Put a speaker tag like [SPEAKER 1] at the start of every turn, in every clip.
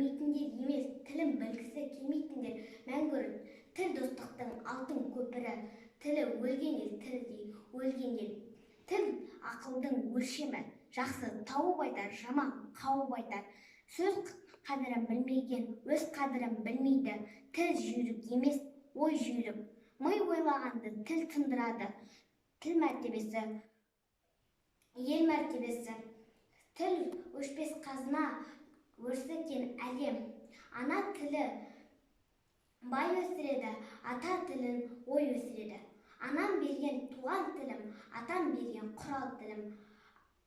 [SPEAKER 1] Білмейтіндер емес, тілін білгісі келмейтіндер мәңгүрт. Тіл – достықтың алтын көпірі. Тілі өлген ел тірідей өлген ел. Тіл – ақылдың өлшемі. Жақсы тауып айтар, жаман қауып айтар. Сөз қадірін білмеген өз қадірін білмейді. Тіл жүйрік емес, ой жүйрік. Ми ойлағанды тіл тындырады. Тіл мәртебесі – ел мәртебесі. Тіл – өшпес қазына, өрісі кең әлем. Ана тілі бай өсіреді, ата тілін ой өсіреді. Анам берген туған тілім, атам берген құрал тілім.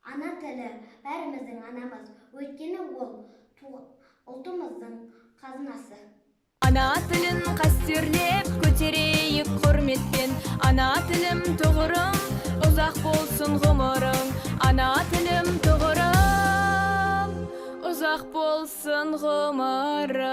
[SPEAKER 1] Ана тілі – бәріміздің анамыз, өйткені ол ұлтымыздың қазынасы.
[SPEAKER 2] Ана тілін қастерлеп, көтерейік құрметпен. Ана тілім тұғырым, ұзақ болсын ғұмырың. Ана тілім тұғырым, ұзақ болсын ғұмырың.